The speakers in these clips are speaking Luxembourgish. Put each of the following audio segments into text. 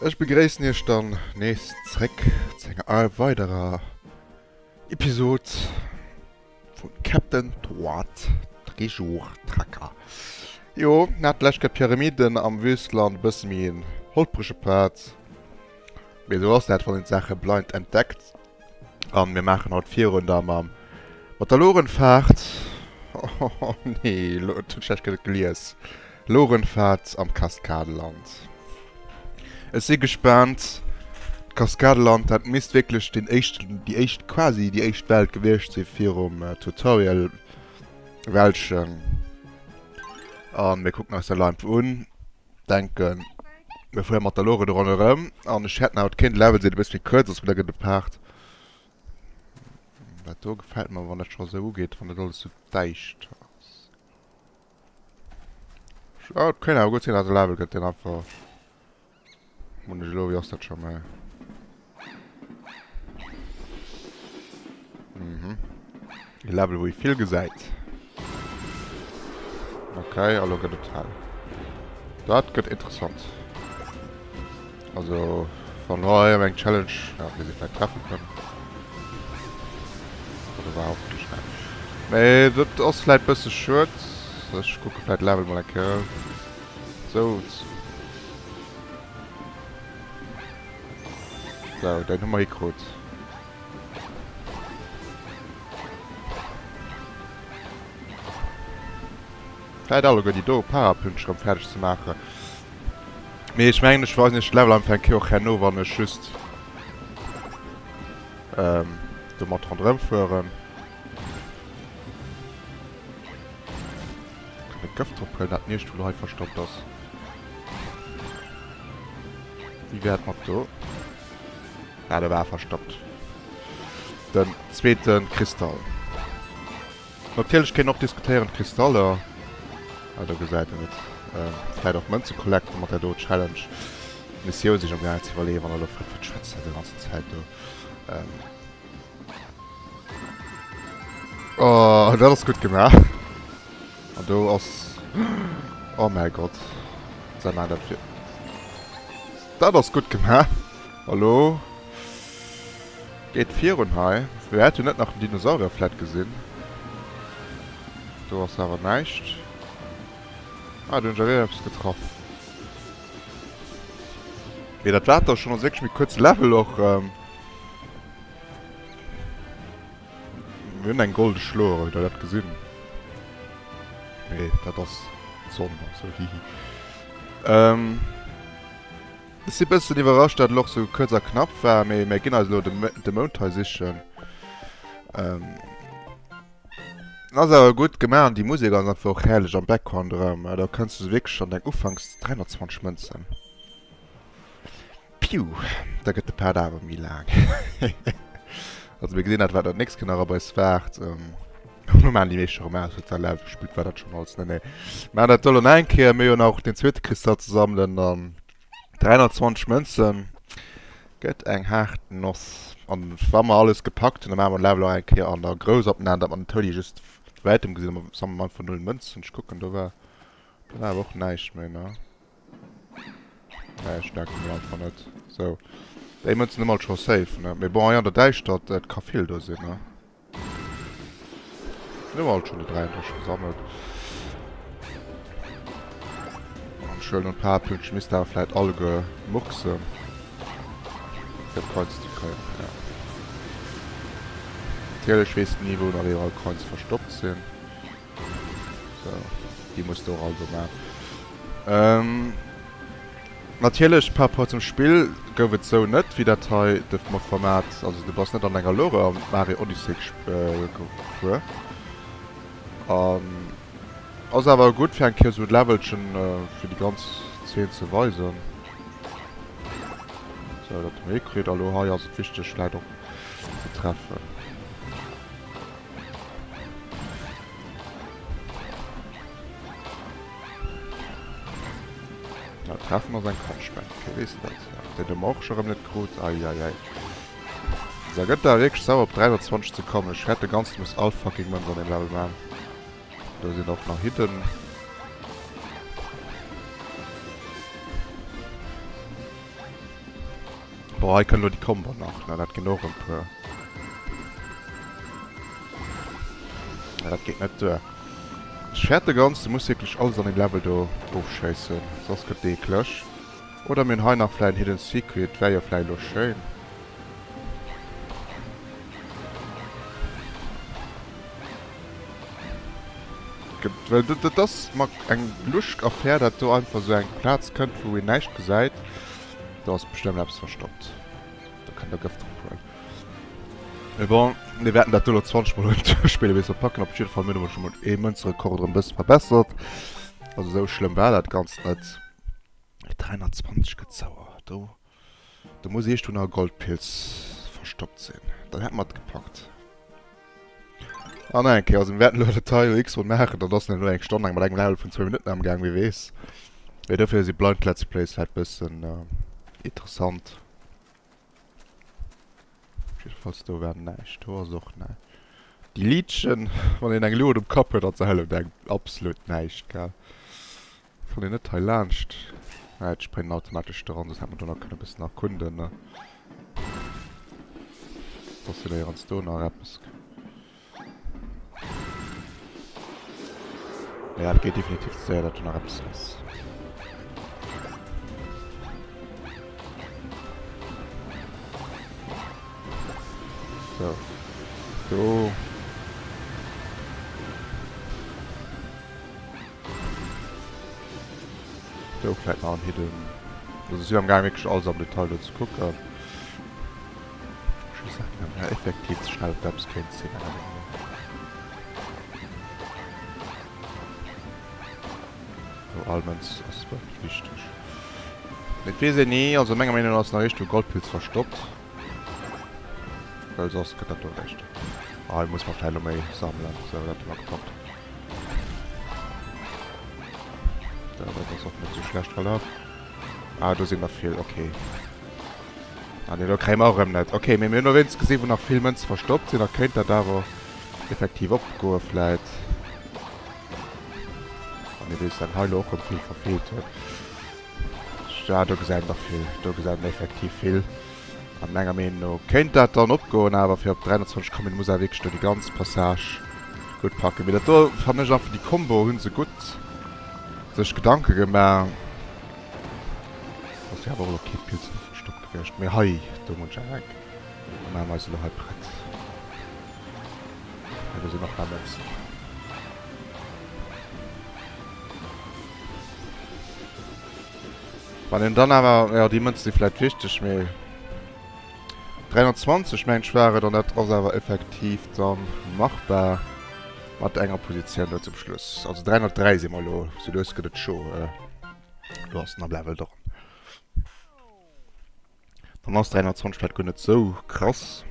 Ech begréissen iech dann nees zréck zu enger weiderer Episode vun Captain Toad Treasure Tracker. Jo, mir haten d'lescht Kéier d'Pyramiden am Wüstland, e bësse méi en holprege Part. Mee esou ass dat, wann een d'Saache blind entdeckt. An mir maachen haut virun da mam mat der Lorenfahrt. Oh nee, lo hunn ech dat grad gelies. Lorenfahrt am Kaskadeland. Ech si gespaant. D'Kaskadeland, dat misst wierklech den éischten, déi éischt, quasi déi éischt Welt gewiescht si virum Tutorial Welschen. An mir kucken eis dat elo einfach un. Denken mir fueren mat der Lore do ronderëm an ech hätten awer kéint Level sinn e bëssen méi kuerz ass, mee da gëtt e Part. Dat do gefält mer, wann dat scho sou ugeet, wann dat alles sou däischter ass. Oh, et kéint awer gutt sinn, dat e Level gëtt, deen einfach Hunn ech elo, wéi ass dat scho mei? Mhm. E Level, wou ee vill gesäit. Okay, a lo gëtt et hell. Dat gëtt interessant. Also, wann hei eng Challenge, ja, wéi se vläicht treffen kënnen. Oder war hoffentlech net. Mee dat ass vläicht bësse schued. Ech kucke vläicht Level mol eng Kéier. Sou. Sou, den hu mer hikrut. Vläit alleguer déi do Parapünktchen erëm fäerdeg ze maachen. Mee ech mengen, ech weisen iech de Level einfach eng Kéier och herno, wann ech just ähm, domat ronderëm fueren. Kann e Gëft drop huelen, dat Niescht, wou hei verstoppt ass. Wéi wär et mat do? Ah, do war e verstoppt. Den zweete Kristall. Natierlech kéint een och diskutéieren, d'Kristaller... Ah, do gesäit een et. Vläit och Mënze collecten mat där do Challenge. Missioun sech am gaangen ze iwwerleeën, wann der elo frot, wat schwätzt dat déi ganzen Zäit do? Oh, dat ass gutt gemaach. An do ass... Oh mäi Gott. Sag mal, dat fir... Dat ass gutt gemaach. Hallo? Geet virun hei. Wir hätten net nach den Dinosaurier vläit gesinn. Do ass awer näischt. Ah, do hunn ech awer eppes getraff. Mee dat war da schon ass wierklech méi kuerze Level och. Ähm Mir hunn eng golde Schloer, hutt der dat gesinn? Nee, dat ass d'Sonn, also hihi. Ähm, ech si bëssen iwwerrascht, dat elo och sou kuerz a knapp war, mee mir ginn eis elo de, de Mound hei sichen. Ähm, ass awer gutt gemaach an déi Musek ass einfach och herrlech am Background erëm. Da kënns du wierklech an deng Ufanks 320 Mënzen. Piu, da gëtt de Part awer méi laang. Also mir gesinn dat wat dat nächst Kéier nach op eis waart. Elo maachen déi meescht scho rëm aus, huet dat Level gespillt, war dat schonn alles. Nee, nee. Mä dat soll nach eng Kéier, mir hunn och den zweete Kristall ze sammelen an 320 Mënzen gëtt eng haart Noss. An wa mer alles gepackt hunn, da maache mer de Level och eng Kéier an der Groussopnam, datt mer den Toady just wäitem gesinn. Da sammele mer einfach null Mënzen. Ech kucken, do war, do war awer och näischt méi, ne? Nee, ech denken mol einfach net. Sou. Déi Mënzen hu mer alt scho safe, ne? Mee bon, hei an der Däischtert, et ka vill do sinn, ne? Hu mer alt schonn déi 33 gesammelt. An ech huelen e paar Pünktchen, misst awer vläit alleguer murksen. Fir d'Coins ze kréien, ja. Natierlech weess de ni, wou nach iwwerall Coins verstoppt sinn. So, déi muss du och all do maachen. Ähm, natierlech par rapport zum Spill gouf et sou net wéi dat hei de Format. Also du bass net an enger Lore am Mario Odyssey äh, gefuer. An ass awer gutt fir eng Kéier sou d'Levelchen äh, fir déi ganz Zeen ze weisen. So, dat hu mir hikritt. A lo hei ass et wichteg vläit och ze treffen. Ja, treffen ass eng Konscht, okay, weess de dat? Ja, den hu mer och scho rëm net krut. Ei, ei, ei. Da gëtt da wierklech sauer op 320 ze kommen. Ech hätt de ganzen muss all fucking Mënz an dem Level man. Do sinn och nach Hidden. Bon, hei kënnt elo déi Combo nach, ne? Dat ginn och e puer. Ja, dat geet net duer. Ech fäerte ganz, du muss wierklech alles an deem Level do ofschéissen, soss gëtt et eekleg. Oder mir hunn hei nach vläicht en Hidden Secret, wär jo vläicht elo schéin. Well dat ass mer eng luschg Affär, dat do einfach esou eng Plaz kënnt, wou een näischt gesäit. Do ass bestëmmt eppes verstoppt. Do kënnt der Gëft drop huelen. Mee bon, mir wäerten dat do elo 20 mol erëm duerchspillen, bis mer packen. Op jidde Fall, mir hunn emol scho mol ee Mënzerekord erëm e bësse verbessert. Also esou schlëmm war dat Ganzt net. 320 gëtt sauer. Do, do muss iergendwou nach e Goldpilz verstoppt sinn. Dann hätte mer et gepackt. An eng Kéier, also mir wäerten elo dat hei elo x-mol maachen, dann ass en elo eng Stonn laang mat engem Level vun zwou Minutten amgaang, wie weess. Mee dofir si Blind Let's Plays vläit bëssen interessant. Jiddefalls do war näischt, do ass och näischt. Déi Liitchen, wann een eng Luut um Kapp huet, dat hëlleft engem absolut näischt, gell. Kann een net hei laanscht? Ah, et spréngt automatesch dran, soss hätt mer do nach kënne bëssen erkunden, ne? Ass jo néierens do nach eppes. Ja, et geet definitiv ze séier, datt do nach eppes ass. So. Do. Do vläit nach en Hidden. Also si am gaang wierklech alles am Detail do ze kucken. Ech muss sagen, ja, effektiv ze schnell op eppes kéint sinn. So, all Mënz ass wichteg. Et weess een ni, also menger Meenung no ass nach eréischt do Goldpilz verstoppt. Well soss gëtt dat do eréischt. Ah, hei muss mer vläicht elo méi sammelen. Sou, dat hu mer gepackt. Da, dat ass och net sou schlecht verlaf. Ah, do sinn der vill, okay. Ah nee, do kréie mer och erëm net. Okay, mee mir hunn owéinst gesinn, wou nach vill Mënze verstoppt sinn. Da kéint dat awer effektiv opgoe vläit. Wann ee weess, dat hei elo och erëm vill verfeelt huet. Ja, do gesäit een der vill. Do gesäit een effektiv vill. An menger Meenung no kéint dat dann opgoen, awer fir op 320 kommen, muss awer wierklech do déi ganz Passage gutt packen. Mee dat do fannen ech einfach, déi Combo hu se gutt sech Gedanke gemaach. Ass jo awer och elo kee Pilz méi verstoppt gewiescht. Mee hei, do hunn ech awer eng. Da maache mer eis elo hei prett. Hei, do sinn och nach Mënzen. Wann een dann awer, jo déi Mënze si vläit wichteg, mee 320 mengt ech war et, an dat ass awer effektiv da machbar mat enger Positioun do zum Schluss. Also 303 si mer elo, sou lues gëtt et scho, do ass den am Level dran. Dann ass 320 vläit guer net sou krass.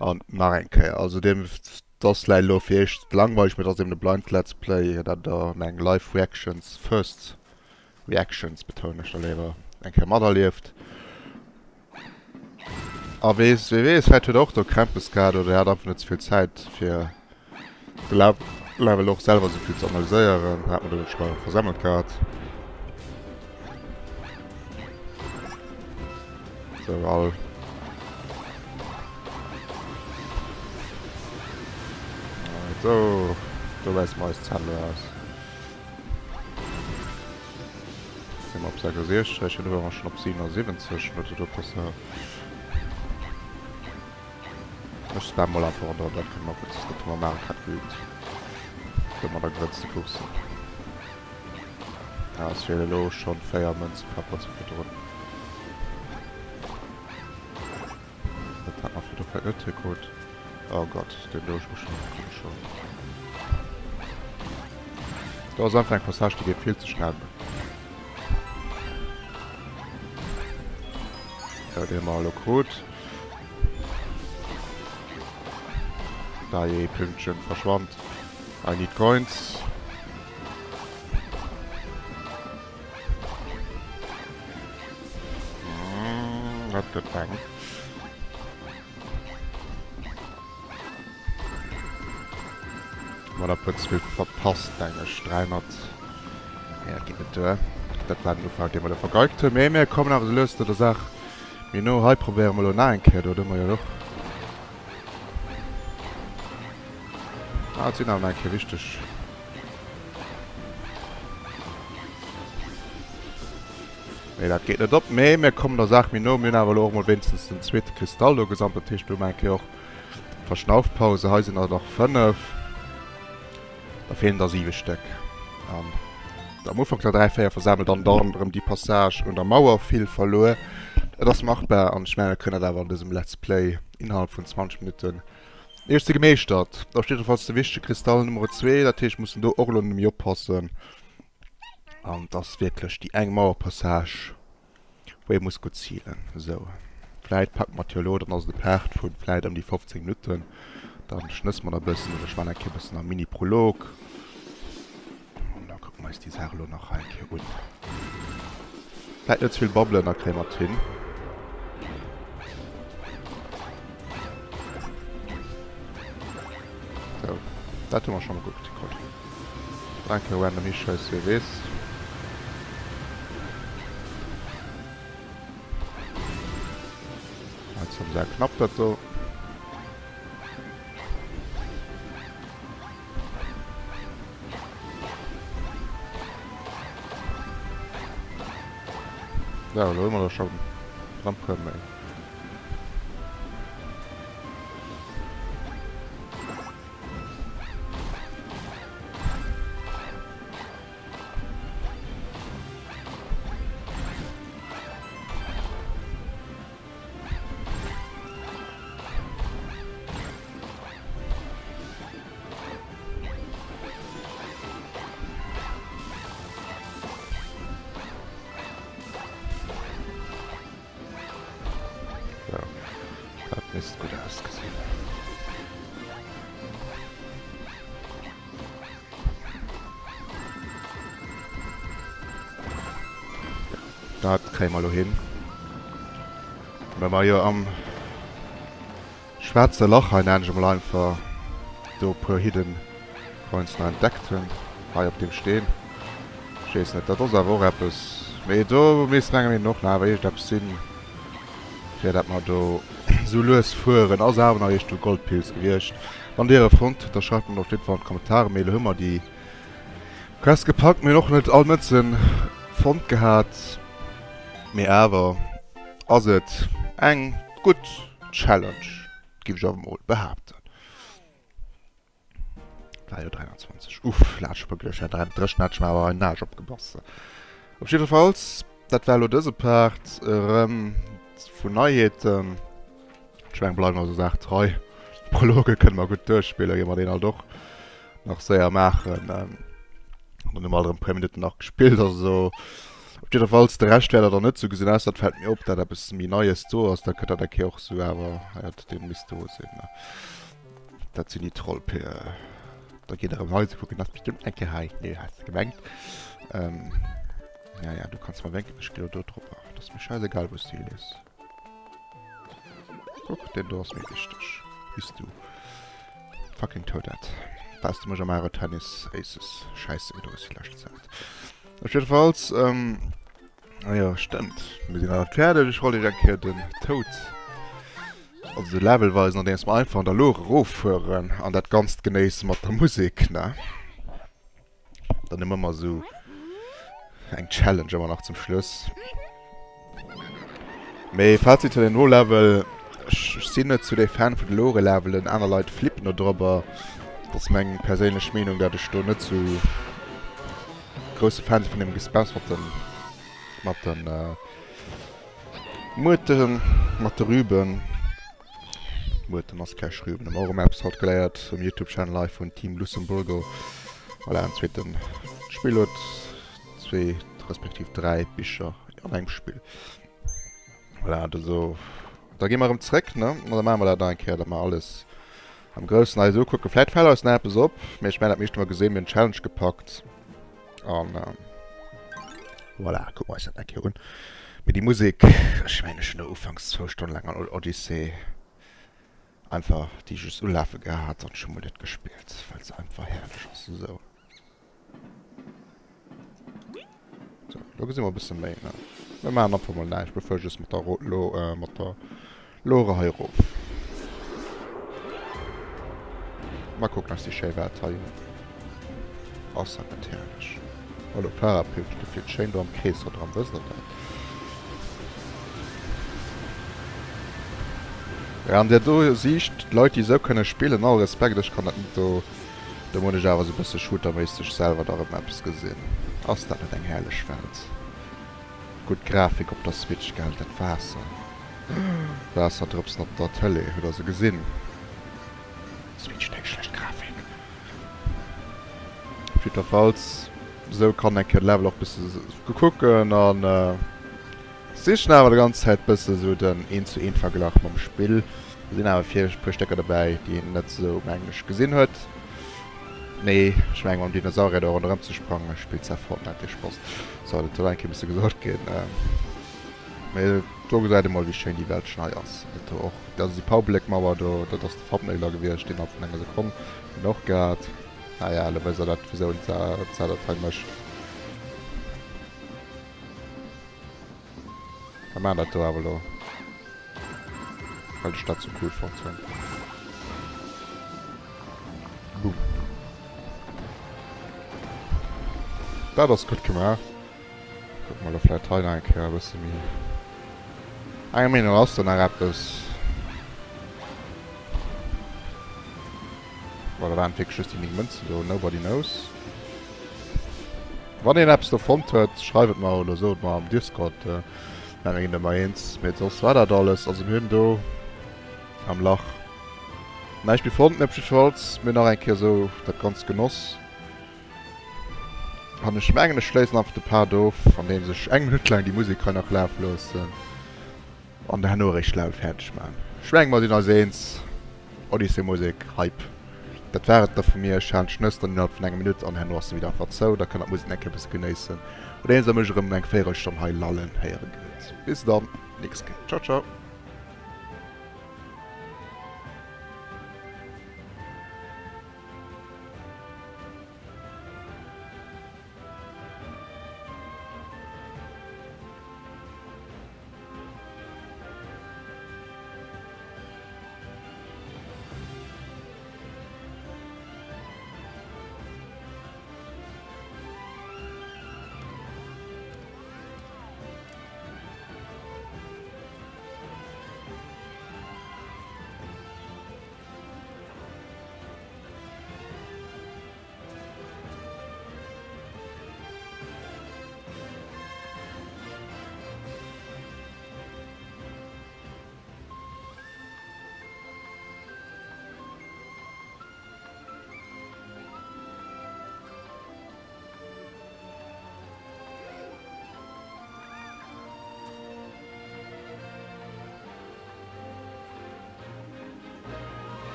An nach eng Kéier, also deem ass vläit elo fir iech langweileg, mee et ass eben e Blind Let's Play, dat der meng Live Reactions, First Reactions betounen ech da léiwer, eng Kéier materlieft. A weess, wie weess, vläit huet e och do Krämpes gehat oder e hat einfach net souvill Zäit fir de Level och selwer souvill ze analyséieren. Hat mer do net scho versemmelt gehat. So, all. So, do weist mer eis Zännlo aus. Sinn mer op 66, ech hunn elo schon op 77, wat do passéiert. Ech spam mol einfach ronderëm, dat kënne mer gutt, dat hu mer Mario Kart geübt. Domadder gewënns de Coursen. Ah, es feelen elo schonn 4 Mënze par rapport zu virdrun. Dat hat mer virdru vläicht net hikrut. Oh Gott, deen do ass schon schon. Do ass einfach eng Passage, déi geet vill ze schnell. So, déi hu mer elo krut. Da je Pünktchen verschwand. I need coins. Mm, dat gëtt eng. Mat der puer ze vill verpasst, denken ech. 300. Nee, dat geet net duer. Dat war den Ufank, dee mer do vergeigt hunn. Mee mir kommen awer sou lues no der Saach. Mee no hei probéiere mer elo nach eng Kéier. Do hu mer jo och. Ah, et sinn awer nach eng Kéier wichteg. Nee, dat geet net op. Mee mir kommen der Saach méi no. Mir hunn awer elo och mol wéinstens den zweete Kristall do gesammelt. Dat heescht, do hu mer eng Kéier och Verschnaufpause. Hei sinn der nach 5. Da feelen der 7 Stéck. An am Ufank der 3, 4 versammelt an dann erëm déi Passage un der Mauer vill verluer. Et ass machbar an ech mengen, mir kréien dat awer an dësem Let's Play innerhalb vun 20 Minutten iech ze gemeeschtert. Da steet jedenfalls de wichtege Kristall Nummer 2. Dat heescht, mir mussen do och elo net méi oppassen. An et ass wierklech déi eng Mauerpassage, wou ee muss gutt zilen. Esou, vläit packe mer et jo elo, dann ass et e Part vu vläit ëm déi 15 Minutten. Dann schnësse mer nach e bëssen oder ech maachen eng Kéier e bëssen e Mini-Prolog. An da kucke mer eis déi Saach elo nach hei eng Kéier un. Vläit net ze vill babbelen, da kréie mer et hin. Sou, dat hu mer scho mol gutt kritt. Danke random Hischeiss, wie weess. Jetzt haben sehr knapp dat do. Ja, da hu mer da schon dran puer méi. So, dat misst gutt ausgesinn. Dat kréie mer elo hin. Well mer jo am schwaarze Lach hei, nennen ech emol einfach, do e puer Hidden Coins nach entdeckt hunn. Hei op deem Steen. Ech weess net, dat ass awer och eppes. Mee do misst menger Meenung no och nach awer iergendeppes sinn, fir dat mer do esou lues fueren. Ass awer nach iergendwou Goldpilz gewiescht. Wann dir e fonnt hutt, da schreift mer op jidde Fall an d'Kommentare. Mee elo hu mer déi Quest gepackt. Mir hunn och net all Mënzen fonnt gehat. Mee awer ass et eng gutt Challenge, giff ech awer mol behaapten. War jo 23. Uff, laat scho geluecht. Ja, 33 hat ech mer awer en Naasch opgebass. Op jiddefalls, dat war elo dëse Part erëm vun Neiheeten. Ech mengen, bleiwen eiser Saach trei. Prologe kënne mer gutt duerchspillen, gi mer deen alt och nach séier maachen. Dann hu mer alt erëm e puer Minutten nach gespillt. Also op jiddefalls, de Rescht wäert der dann net sou gesinn, ausser et fält mir op, dat eppes méi Neies do ass. Da kënnt dat eng Kéier och sou, awer jo, dee misst do sinn. Dat sinn déi Troll. Da geet erëm hei ze kucken, ass bestëmmt eng Kéier hei. Nee, has de gemengt. Ähm, ja, ja, du kanns mer wénken, ech gi lo do drop. Dat ass mir scheißegal, wou s du hilees. Kuck, deen do ass méi wichteg. Wéi s du. Fucking Toadette. Baus du mech am Mario Tennis Aces scheiße gedoes déi lescht Zäit. Op jiddefalls, ähm, ah jo, stëmmt. Mir sinn awer fäerdeg. Ech wollt iech eng Kéier den Toad, also de Level weisen, andeems mer einfach an der Luucht eroffueren an dat Ganzt genéisse mat der Musek, ne? Dann hu mer ëmmer esou eng Challenge ëmmer nach zum Schluss. Mee Fazit zu den Low-Level, ech sinn net zu dee Fan vun de lowere Levelen, aner Leit flippen do drobber. Dat ass meng perséinlech Meenung, dat ech do net sou grousse Fan si vun deem Gespams mat den mat den Muerten, mat de Rüben. Muerten ass keng Rüben. Hu mer och erëm eppes haut geléiert um Youtube Channel hei vun Team Luxemburgo. Voilà, en zweeten Spill huet zwee respektiv 3 Bicher an engem Spill. Voilà, also da gi mer erëm zréck, ne? An da maache mer dat nach eng Kéier, datt mer alles am Groussen eis ukucken. Vläit fält eis nach eppes op, mee ech mengen dat meescht hu mer gesinn. Mir hunn d'Challenge gepackt an voilà, kucke mer eis dat eng Kéier un. Mee déi Musek, ech mengen ech hunn do ufanks zwou Stonne laang an Odyssey einfach déi just ulafe gehat an ech hu mol net gespillt, well se einfach herrlech ass. Esou. So, lo gesinn mer e bësse méi, ne? Mir maachen einfach mol näischt, mir fuere just mat der Lo, mat der Lore hei erof. Mal kucken eis déi schéi Welt hei un. Ass dat net herrlech? Hallo Parapluie, de flitt schéin do am Krees ronderëm, wësst der dat? Ja, an där do Siicht, d'Leit déi esou kënne spillen, all Respekt, ech kann dat net, do do muss ech awer esou bësse shooterméisseg selwer da rëm eppes gesinn. Ass dat net eng herrlech Welt? Gutt Grafik op der Switch, gell? Dat Waasser, Waasserdrëpsen op der Tëlee, hutt der se gesinn? Switch huet eng schlecht Grafik. Jiddwerfalls, esou kann eng Kéier de Level och bësse kucken an sichen awer de ganz Zäit bësse sou den eent zu eent Verglach mam Spill. Do sinn awer fir e puer Stécker dobäi, déi een net sou, mengen ech, gesinn huet. Nee, ech mengen mam Dinosaurier do ronderëm ze sprangen, spillt zwar Fortnite dee Spass. So, dat huet eng Kéier misse gesot ginn. Mee do gesäit ee mol wéi schéin déi Welt schon hei ass. Dat do och, dat ass déi Paubléckmauer do, dat ass de Thumbnail da gewiescht, deen hat vun enger Sekonn en och gehat. Naja, elo wësst der dat, wisou en d'Sa dat hei mécht. Mir maachen dat do awer elo, well ech dat sou cool fonnt hunn. Boom. Dat ass gutt gemaach. Kucke mer elo vläit hei nach eng Kéier e bësse méi. Enger Meenung ass do nach eppes. Oder waren et wierklech just déi 9 Mënzen do? Nobody knows. Wann een eppes do fonnt huet, schreift et mer oder sot et mer am Discord. Mä mir ginn ëmmer eens. Mee soss war dat alles. Also mir hunn do am Lach näischt méi fonnt. Mee op jiddefalls mir nach eng Kéier esou dat Ganzt genoss. An ech mengen ech schléissen einfach de Part of, andeems ech eng Minutt laang déi Musek hei nach lafe loossen. An herno eréischt Level fäerdeg man. Ech mengen mer sinn eis eens, Odyssey Musek, Hype. Dat war et da vu mir. Ech halen d'Schnëss dann innerhalb vun enger Minutt an herno ass se wieder einfach zou. Da kënnt der d'Musek nach eng Kéier e bësse genéissen. Oder eens der mech erëm eng Véierelstonn hei lallen héiere gitt. Bis dann, nächst Kéier. Ciao ciao.